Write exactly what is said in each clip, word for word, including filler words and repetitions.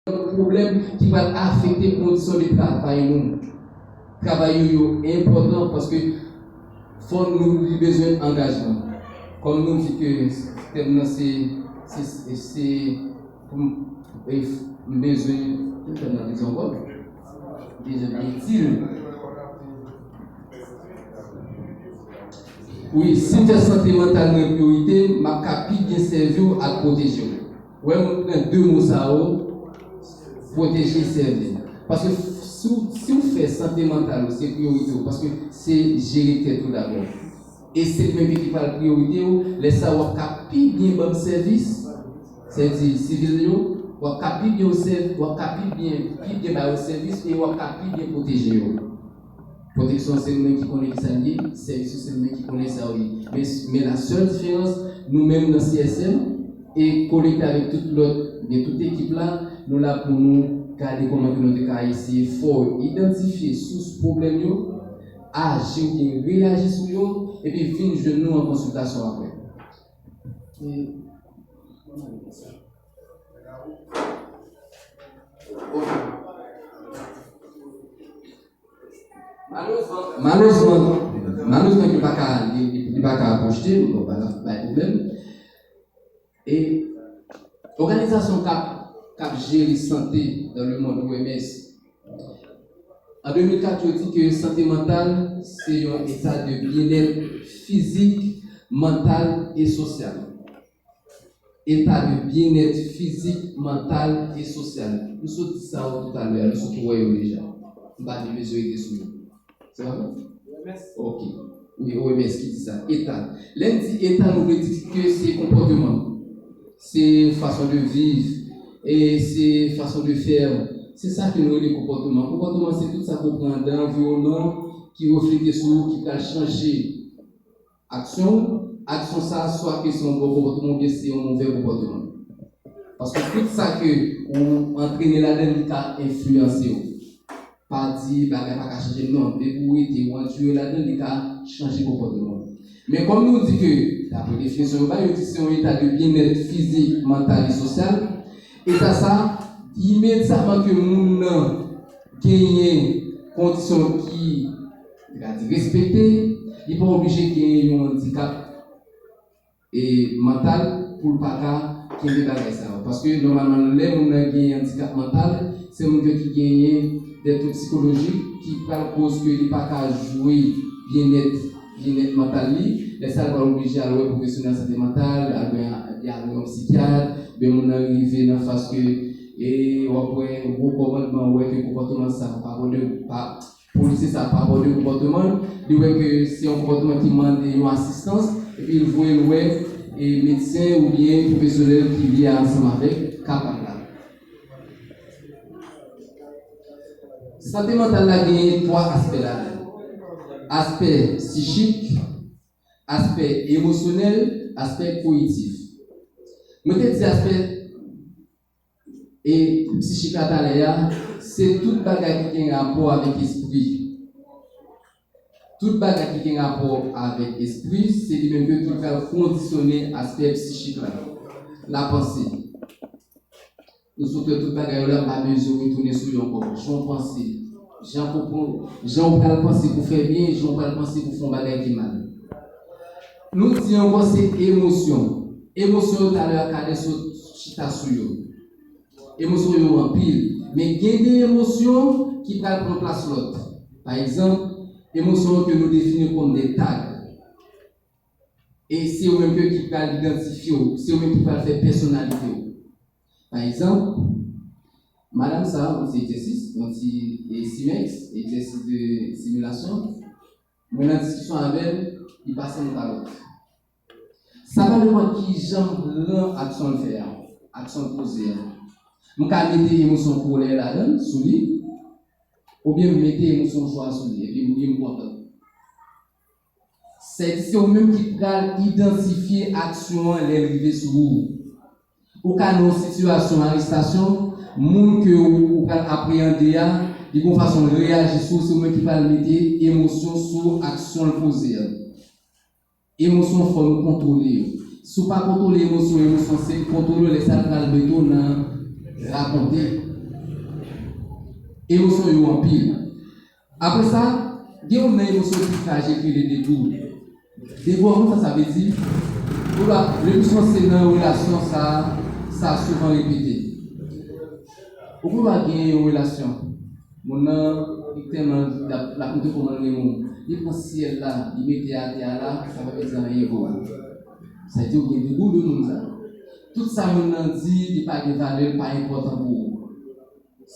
lòt pwoblèm ki pral afekte kondisyon de travay nou. Travay yo, yo enpòtan paske fò nou, li bezwen angajman. Kòm nou di ke tèm nan se, se, se, se pou m, e, m bezwen, ki tèm nan bezwen ankò? Bezwen itil. Wi, si m fè sante mantal mwen priyorite, m ap ka pi byen sèvi w ak pwoteje w. Wè, mwen pran de mo sa yo, pwoteje, sèvi. Paske si w, si w fè sante mantal ou se priyorite w, paske se jere tèt ou dabò. E se li menm ki pral priyorite w, lè sa w ap ka pi byen ban m sèvis, sèvi sivil yo, w ap ka pi byen sèvi, w ap ka pi byen, pi byen ba yo sèvis e w ap ka pi byen pwoteje yo. Pwoteksyon se nou menm ki konnen ki sa l ye, sèvis yo se nou menm ki konnen sa yo ye. Men, men la sèl diferans, nou menm nan C S M, e konekte avèk tout lòt, gen tout ekip la, nou la pou nou gade kòman ke nou te ka eseye fè w idantifye sous pwoblèm yo, aji oubyen reyaji sou yo, epi vin jwenn nou an konsiltasyon apre. E, ok. Malerezman, malerezman, malerezman, li pa ka, li, li, li pa ka pwojte, bon, pa, pa gen pwoblèm. E òganizasyon k ap, k ap jere sante dans le monde, O M S, an de mil kat, yo di ke sante mantal se yon eta de byennèt fizik, mantal e sosyal. Eta de byennèt fizik, mantal e sosyal. Nou sot di sa yo toutalè, nou sot wè yo deja. M pa gen bezwen rete sou yo. Se pa vre? O M S. Ok. Wi, O M S ki di sa. Eta. Lè n di eta, nou vle di ke se konpòteman. Se fason de viv. E se fason de fè. Se sa ke nou rele konpòteman. Konpòteman, se tout sa ke w pran anndan anviwònman ki reflete sou ou, ki pral chanje aksyon w, aksyon sa a, swa ke se yon bon konpòteman oubyen se yon movè konpòteman. Paske tout sa ke ou antrene ladan l, li ka enfliyanse w. Pa di bagay pa ka chanje, non. Depi ou rete, ou andire ladan l, li ka chanje konpòteman w. Men kòm nou di ke, dapre definisyon yo bay, yo di se yon eta de byennèt fizik, mantal e sosyal. Eta sa, imedyatman ke moun nan genyen kondisyon ki, nou ka di, respekte, li pa oblije genyen yon andikap, e, mantal pou l pa ka kenbe bagay sa yo. Paske nòmalman, lè moun nan genyen andikap mantal, se moun yo ki genyen de twouv sikolojik ki pral koz ke li pa ka jwe byennèt, byennèt mantal li. Lè sa a, l pral oblije al wè pwofesyonèl sante mantal, al wè, al wè yon sikyat, oubyen moun nan rive nan faz ke, e, w ap wè gwo kòmandman, w wè ke konpòteman sa pa bon de, pa, polisye sa pa bon de konpòteman l, li wè ke se yon konpòteman ki mande yon asistans, epi l voye l wè, e, medsen oubyen pwofesyonèl ki lye ansanm avèk ka pa l la. Sante mantal la genyen twa aspè ladan l. Aspè psichik, aspè emosyonèl, aspè kognitif. Mwen te di aspè e psichik la talè a, se tout bagay ki gen rapò avèk espri. Tout bagay ki gen rapò avèk espri, se li menm ke tou pral kondisyone aspè psichik la. Lapanse. Nou sot wè tout bagay yo la, m pa bezwen retounen sou yo ankò. Jan w panse, jan w konprann, jan w pral panse pou fè byen, jan w pral panse pou fè yon bagay ki mal. Nou di ankò se emosyon. Emosyon yo talè a Kaden sot chita sou yo. Emosyon yo anpil. Men gen de emosyon ki pral pran plas lòt. Pa egzanp, emosyon yo ke nou defini kòm de tag. E se yo menm ke ki pral idantifye w, se yo menm ki pral fè pèsonalite w. Pa egzanp, madanm sa, yon ti egzèsis, yon ti, e, simex, egzèsis de similasyon, mwen nan diskisyon avè l, li pase yon kalòt. Sa pa depann kijan m pran aksyon l fè a, aksyon l poze a. M ka mete emosyon kolè ladan l, sou li, oubyen m mete emosyon jwa sou li, epi m ri, m kontan. Sèdi se ou menm ki pral idantifye aksyon an lè l rive sou ou. Ou ka nan yon sitiyasyon arestasyon, moun ke ou, ou pral apreyande a, li gon fason l reyaji sou ou, se ou menm ki pral mete emosyon sou aksyon l poze a. Emosyon fò nou kontwole yo. Si w pa kontwole emosyon, emosyon se l kontwole w, lè sa l pral mete w nan rakonte. Emosyon yo anpil. Apre sa, gen youn nan emosyon ki traje ki rele degou. Degou an, konn sa sa vle di? Ou la, le pli souvan se nan relasyon sa, sa souvan repete. Ou konn gen yon relasyon, moun nan, li tèlman, l ap, l ap montre kòman l renmen w. Li pran syèl la, li mete atè a la, sa pa vle di anyen pou ou. Sa vle di ou gen degou de moun sa. Tout sa moun nan di, li pa gen valè, li pa enpòtan pou ou.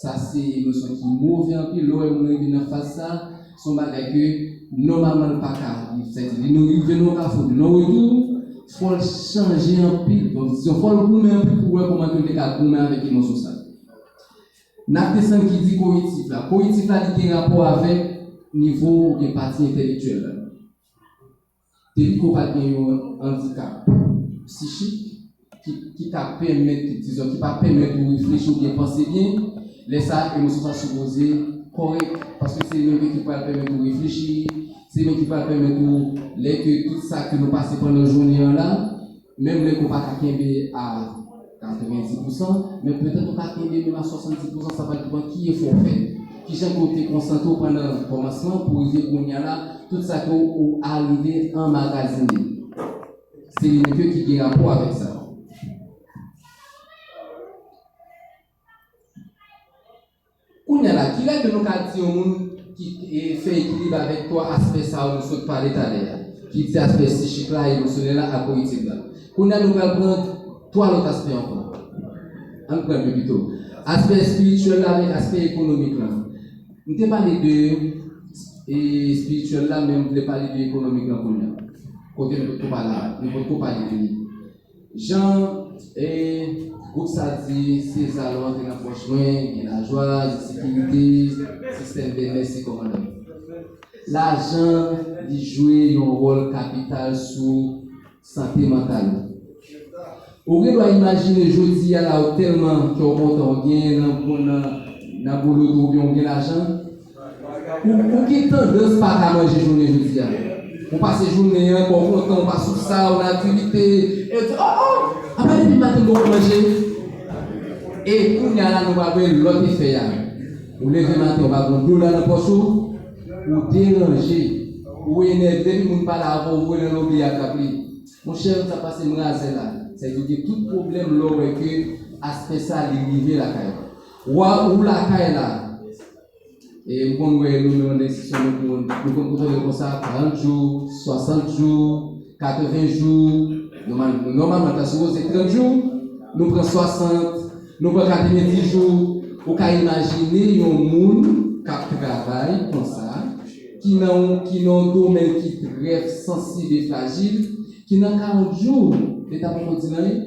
Sa se emosyon ki move anpil. Lè w wè moun rive nan faz sa, se yon bagay ke nòmalman l pa ka viv. Sètadi, li nou rive nan yon kafou de non retou, fò l chanje anpil. Donk, disizyon, fò l goumen anpil pou wè kòman ke l te ka goumen avèk emosyon sa. N ap desann ki di koyitif la. Koyitif la, li gen rapò avèk nivo oubyen pati entèlektyèl la. Depi ke w pa gen yon andikap psichik ki, ki ka pèmèt, dizon, ki pa pèmèt ou reflechi oubyen panse byen, lè sa a, emosyon sa sipoze kòrèk, paske se li menm ki pral pèmèt ou reflechi, se li menm ki pral pèmèt ou, lè ke tout sa ke nou pase pandan jounen an la, menm lè ke w pa ka kenbe a katrevenndis pousan, men petèt ou ka kenbe menm a swasanndis pousan, sa pral depann ki efò w fè. Kijan ke w te konsantre w pandan kòmansman pou rive kounye a la, tout sa ke w, ou arive anmagazine. Se li menm ke ki gen rapò avèk sa. Kounye a la, kilè ke nou ka di yon moun ki, e, fè ekilib avèk twa aspè sa yo nou sot pale talè a, ki di aspè psichik la, emosyonèl la, ak koyitif la? Kounye a nou pral pran twa lòt aspè ankò. Ann pran de pito. Aspè espirityèl la avèk aspè ekonomik la. M te pale de, e, espirityèl la, men m vle pale de ekonomik la kounye a. Kote nou potko pale, nou potko pale de li. Jan, e, gwoup sa di, Seza, lè w antre nan pòch mwen, gen lajwa, gen sekirite, sistèm bènè, se kòmandan. Lajan, li jwe yon wòl kapital sou sante mantal ou. Ou gen dwa imajine jodi a la, ou tèlman kè w kontan, ou gen nan, nan, nan boulout ou, oubyen ou gen lajan, ou, ou gen tandans pa ka manje jounen jodi a. Ou pase jounen an, kò w kontan, ou pa sou sa, ou nan aktivite, e ou di, oh, oh, apa depi maten m poko manje? E kounye a la, nou pral wè lòt efè a. Ou leve maten, ou pa gen yon dola nan pòch ou, ou deranje, ou enève, depi moun pale avè w, ou voye nan lobi ak ap li. Monchè, sa pase m razè la. Sa vle di w gen tout pwoblèm lè w wè ke aspè sa li rive lakay ou. Wa ou lakay la. E m konn wè nou menm nan enstitisyon nou konn, nou konn kontwole konsa karant jou, swasant jou, katreven jou. Nòmal, nòmalman ta sipoze trant jou, nou pran swasant, nou pran katreven jou. Ou ka imajine yon moun k ap travay konsa, ki nan, ki nan yon domèn ki trè sansib e frajil, ki nan karant jou, li ta poko di l anyen.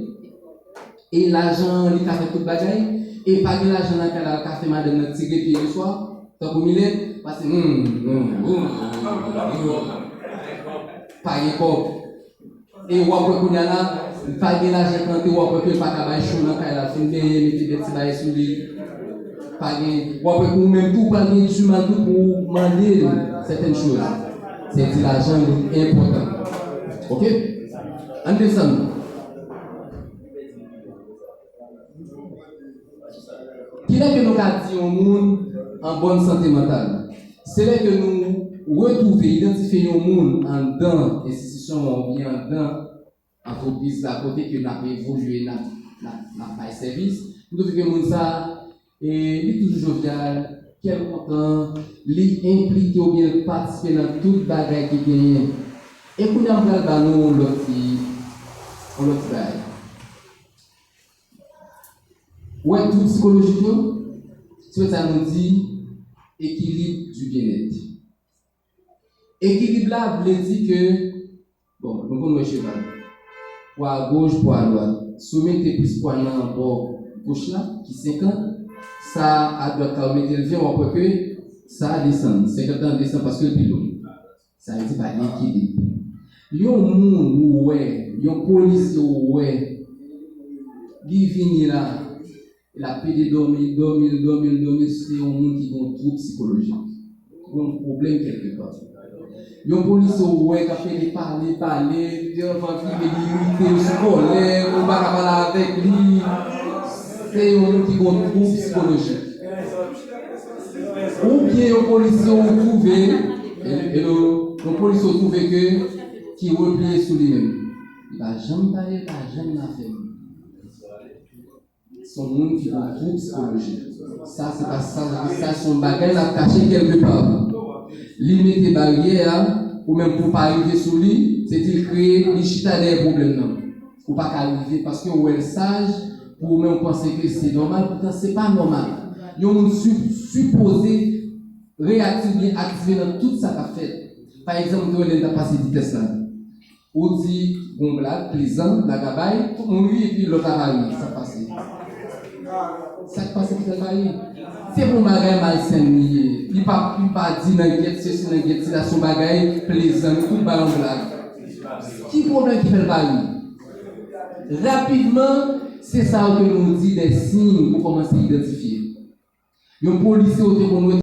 E lajan an, li ka fè tout bagay. E pa gen lajan lakay la, l ka fè madanm nan tire pye l oswa, tankou milèt, pase, hmm, hmm, hmm, hmm, hmm. Pa gen kòb. E w ap wè kounye a la, li pa gen lajan kante, w ap wè ke l pa ka bay cho nan kay la, fin benyen, mete de ti bagay sou li. Pa gen, w ap wè ke ou menm tou, w pral gen difikilte tou pou w mande l sètèn choz. Se di lajan li enpòtan. Oke? Ann desann. Kilè ke nou ka di yon moun an bòn sante mantal? Se lè ke nou retwouve, idantifye yon moun anndan enstitisyon an oubyen anndan antrepriz la kote ke n ap evolye, n ap, n ap, n ap bay sèvis. Nou twouve ke moun sa, e, li toujou jovyal, kè l kontan, li enplike oubyen l patisipe nan tout bagay ki genyen. E kounye a m pral ba nou yon lòt ti, yon lòt ti bagay. Ou wè, twoup sikolojik yo, se sa nou di ekilib di byennèt. Ekilib la vle di ke, bon, nou konn wè cheval. Pwa goch, pwa dwat. Si w mete plis pwa nan bò goch la, ki senkant, sa a dwat la, ou mete l ven, w ap wè ke sa a desann. Senkant lan desann paske l pi lou. Sa vle di pa gen ekilib. Yon moun ou wè, yon polisye ou wè, li vini la, l ap pede dòmi, dòmi, dòmi, dòmi, se yon moun ki gen yon twoub sikolojik, ki gen yon pwoblèm kèlkepa. Yon polisye ou wè k ap pede pale, pale, li anvan kriye, li irite, sou kòlè, ou pa ka pale avèk li, se yon moun ki gen yon twoub sikolojik. Oubyen yon polisye ou twouve, hello, yon polisye ou twouve ke ki repliye sou li menm. Li pa janm pale, li pa janm nan afè moun. Se yon moun ki gen yon twoub sikolojik. Sa, se pa sa, sa se yon bagay l ap kache kèlke pa. Li mete baryè a, ou menm pou w pa rive sou li, se di l kreye, li chita dèyè pwoblèm nan. Ou pa ka rive paske ou wè l saj, pou ou menm ou panse ke se nòmal, poutan se pa nòmal. Yon moun si-, sipoze reyaktif byen aktive nan tout sa k ap fèt. Pa egzanp, ou te wè lè n t ap pase vitès la. Ou di yon blag, plezan, blag a bay, tout moun ri, epi lòt la pa ri, sa k pase? Sa k pase ki fè l pa ri? Se pou yon bagay malsèn li ye. Li pa, li pa di nan gyèt sesi, nan gyèt sila, se yon bagay plezan, nou tout bay yon blag. Ki pwoblèm ki fè l pa ri? Rapidman, se sa yo ke nou di de siy pou kòmanse idantifye. Yon polisye ou te konn wè